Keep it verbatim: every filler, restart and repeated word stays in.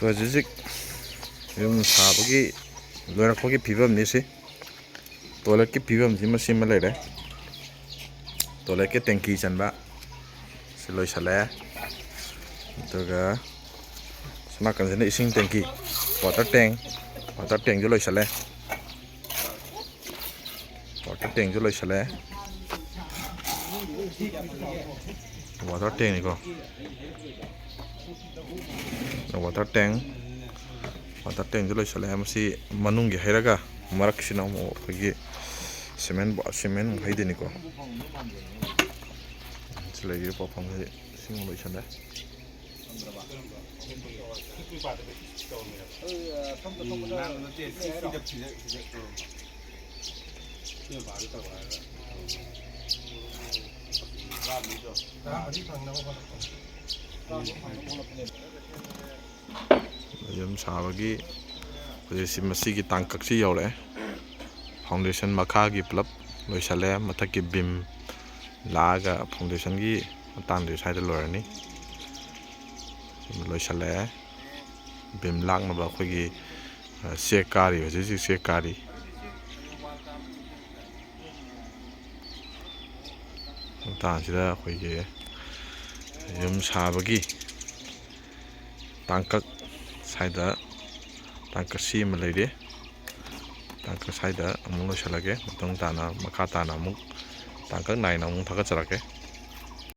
ꯍꯧꯖꯤꯛ ꯍꯧꯖꯤꯛ ꯌꯨꯝ ꯁꯥꯕꯒꯤ ꯂꯣꯏꯔꯛꯄꯒꯤ ꯐꯤꯕꯝꯅꯤ ꯁꯤ꯫ ꯇꯣꯏꯂꯦꯠꯀꯤ ꯐꯤꯕꯝꯁꯤ ꯃꯁꯤꯃ ꯂꯩꯔꯦ꯫ ꯇꯣꯏꯂꯦꯠꯀꯤ ꯇꯦꯡꯀꯤ ꯆꯟꯕ ꯁꯤ ꯂꯣꯏꯁꯜꯂꯦ꯫ ꯑꯗꯨꯒ ꯁꯣꯝ ꯅꯥꯀꯟꯁꯤꯅ ꯏꯁꯤꯡ ꯇꯦꯡꯀꯤ, ꯋꯥꯇꯔ ꯇꯦꯡ, ꯋꯥꯇꯔ ꯇꯦꯡꯁꯨ ꯂꯣꯏꯁꯜꯂꯦ꯫ ꯋꯥꯇꯔ ꯇꯦꯡꯁꯨ ꯂꯣꯏꯁꯜꯂꯦ꯫ ꯋꯥꯇꯔ ꯇꯦꯡꯅꯤꯀꯣ꯫ ꯋꯥꯇꯔ ꯇꯦꯡ, ꯋꯥꯇꯔ ꯇꯦꯡꯁꯨ ꯂꯣꯏꯁꯜꯂꯦ꯫ ꯃꯁꯤ ꯃꯅꯨꯡꯒꯤ ꯍꯩꯔꯒ ꯃꯔꯛꯁꯤꯅ ꯑꯃꯨꯛ ꯑꯩꯈꯣꯏꯒꯤ ꯁꯤꯃꯦꯟ, ꯁꯤꯃꯦꯟ ꯑꯃꯨꯛ ꯍꯩꯗꯣꯏꯅꯤꯀꯣ꯫ ꯁꯤ ꯂꯩꯔꯤꯕ ꯄꯣꯠꯐꯝꯁꯤ ꯁꯤꯃ ꯂꯣꯏꯁꯜꯂꯦ꯫ ꯌꯨꯝ ꯁꯥꯕꯒꯤ ꯍꯧꯖꯤꯛꯁꯤ ꯃꯁꯤꯒꯤ ꯇꯥꯡꯀꯛꯁꯤ ꯌꯧꯔꯛꯑꯦ꯫ ꯐꯥꯎꯟꯗꯦꯁꯟ ꯃꯈꯥꯒꯤ ꯄꯨꯂꯞ ꯂꯣꯏꯁꯜꯂꯦ꯫ ꯃꯊꯛꯀꯤ ꯕꯤꯝ ꯂꯥꯛꯑꯒ ꯐꯥꯎꯟꯗꯦꯁꯟꯒꯤ ꯃꯇꯥꯡꯗꯤ ꯁ꯭ꯋꯥꯏꯗ ꯂꯣꯏꯔꯅꯤ꯫ ꯂꯣꯏꯁꯜꯂꯛꯑꯦ꯫ ꯕꯤꯝ ꯂꯥꯛꯅꯕ ꯑꯩꯈꯣꯏꯒꯤ, ꯑ, ꯆꯦꯛ ꯀꯥꯔꯤ, ꯍꯧꯖꯤꯛ ꯍꯧꯖꯤꯛ ꯆꯦꯛ ꯀꯥꯔꯤ꯫ ꯃꯇꯥꯡꯁꯤꯗ ꯑꯩꯈꯣꯏꯒꯤ ꯌꯨꯝ ꯁꯥꯕꯒꯤ ꯇꯥꯡꯀꯛ ꯁ꯭ꯋꯥꯏꯗ ꯇꯥꯡꯀꯛ ꯁꯤ ꯑꯃ ꯂꯩꯔꯦ꯫ ꯇꯥꯡꯀꯛ ꯁ꯭ꯋꯥꯏꯗ ꯑꯃꯨꯛ ꯂꯣꯏꯁꯤꯜꯂꯒꯦ꯫ ꯃꯇꯨꯡ ꯇꯥꯅ, ꯃꯈꯥ ꯇꯥꯅ ꯑꯃꯨꯛ ꯇꯥꯡꯀꯛ ꯅꯥꯏꯅ ꯑꯃꯨꯛ ꯊꯥꯒꯠꯆꯔꯛꯀꯦ꯫